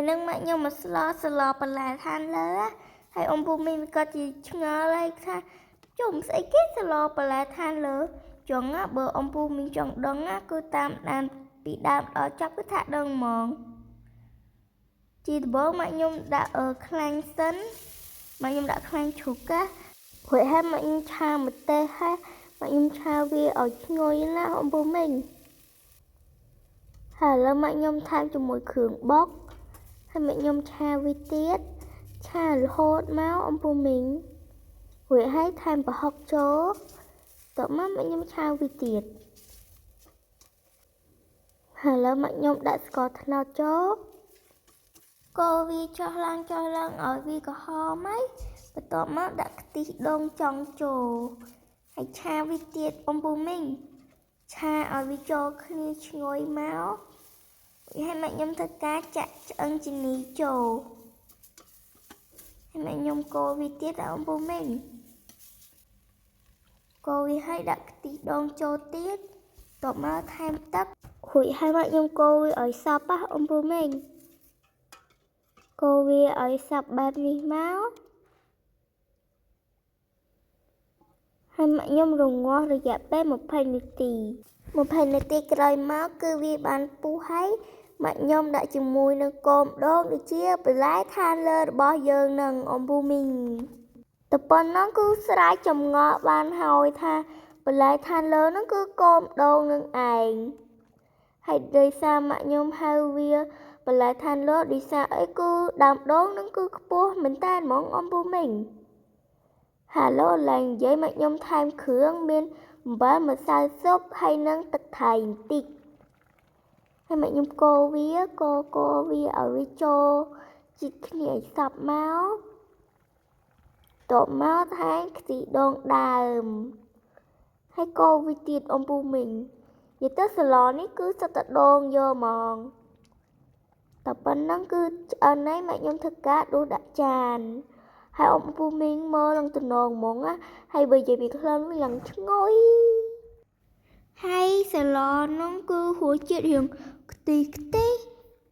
នឹងម៉ាក់ខ្ញុំមកស្លស្លបន្លែឋានលើហើយអ៊ំពូមីងក៏ជាឆ្ងល់ហើយថាជុំស្អីគេស្លបន្លែឋានលើចង់ណាបើអ៊ំពូមីងចង់ដឹងណាគឺតាមដានពីដើមដល់ចប់គឺថាដឹងហ្មងជាដំបូងម៉ាក់ខ្ញុំដាក់ខ្លាញ់សិនម៉ាក់ខ្ញុំដាក់ខ្លាញ់ជ្រូករួចហើយម៉ាក់ខ្ញុំឆាម្ទេសហើយម៉ាក់ខ្ញុំឆាវាឲ្យឈ្ងុយណាអ៊ំពូមីងហើយឥឡូវម៉ាក់ខ្ញុំថែមជាមួយគ្រឿងបុកហើយម៉ាក់ខ្ញុំឆាវាទៀតឆារហូតមកអ៊ំពូមីងរួចហើយថែមប្រហុកចូលតមកម៉ាក់ខ្ញុំឆាវាទៀតហើយឥឡូវម៉ាក់ខ្ញុំដាក់ស្ករត្នោតចូលកូរវាចុះឡើងចុះឡើងឲ្យវាក្រហមហើយបន្ទាប់មកដាក់ខ្ទិះដូងចង់ចូលហើយឆាវាទៀតអ៊ំពូមីងឆាឲ្យវាចូលគ្នាឈ្ងុយមកហើយម៉ាក់ខ្ញុំធ្វើការចាក់ឆ្អឹងជីនីចូលហើយម៉ាក់ខ្ញុំកូរវាទៀតអ៊ំពូមីងកូរវាឲ្យដាក់ខ្ទិះដូងចូលទៀតតបមកថែមទឹករួចហើយម៉ាក់ខ្ញុំកូរវាឲ្យសព្វអ៊ំពូមីងកូរវាឲ្យសព្វបែបនេះមកហើយម៉ាក់ខ្ញុំរងាស់រយៈពេល20នាទី20នាទីក្រោយមកគឺវាបានពុះហើយម៉ាក់ខ្ញុំដាក់ជាមួយនឹងគោមដូងដូចជាបន្លែឋានលើរបស់យើងនឹងអ៊ំពូមីងតែប៉ុណ្ណឹងគឺស្រាយចម្ងល់បានហើយថាបន្លែឋានលើហ្នឹងគឺគោមដូងនឹងឯងហើយដោយសារម៉ាក់ខ្ញុំហៅវាបន្លែឋានលើដោយសារអីគឺដើមដូងនឹងគឺខ្ពស់មែនតើហ្មងអ៊ំពូមីងហាឡូឡើងនិយាយម៉ាក់ខ្ញុំថែមគ្រឿងមានអំបិលម្សៅស៊ុបហើយនឹងទឹកត្រីបន្តិចហើយម៉ាក់ខ្ញុំកូរវាកូរវាឲ្យវាចូលជីកគ្នាឲ្យសព្វមកតបមកថែមខ្ទិះដូងដើមហើយកូរវាទៀតអ៊ំពូមីងនិយាយទៅស្លនេះគឺសុទ្ធតែដូងយកហ្មងតែប៉ុណ្ណឹងគឺឆ្អិនហើយម៉ាក់ខ្ញុំធ្វើការដួសដាក់ចានហើយអ៊ំពូមីងមើលឡើងតំណងហ្មងណាហើយបើនិយាយពីក្លិនវាឡើងឈ្ងុយហើយស្លនោះគឺរសជាតិរៀងខ្ទិះខ្ទិះ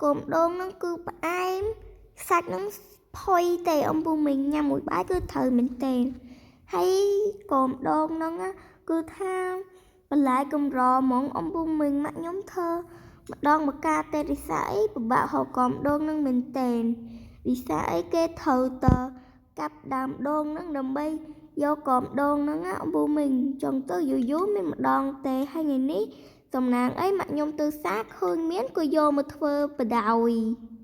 គោមដូងនោះគឺផ្អែមសាច់នោះផុយទេអ៊ំពូមីងញ៉ាំមួយបាយគឺត្រូវមែនទែនហើយគោមដូងនោះគឺថាបន្លែកម្រហ្មងអ៊ំពូមីងម៉ាក់ខ្ញុំធ្វើម្ដងមកកាទេរិសាអីពិបាកហៅគោមដូងនឹងមែនទែនរិសាអីគេត្រូវតកាប់ដើមដូងនឹងដើម្បីយកគោមដូងហ្នឹងណាអ៊ំពូមីងចង់ទៅយូរយូរមានម្ដងទេហើយថ្ងៃនេះសំណាងអីម៉ាក់ខ្ញុំទៅសាឃើញមានក៏យកមកធ្វើបដ ாய்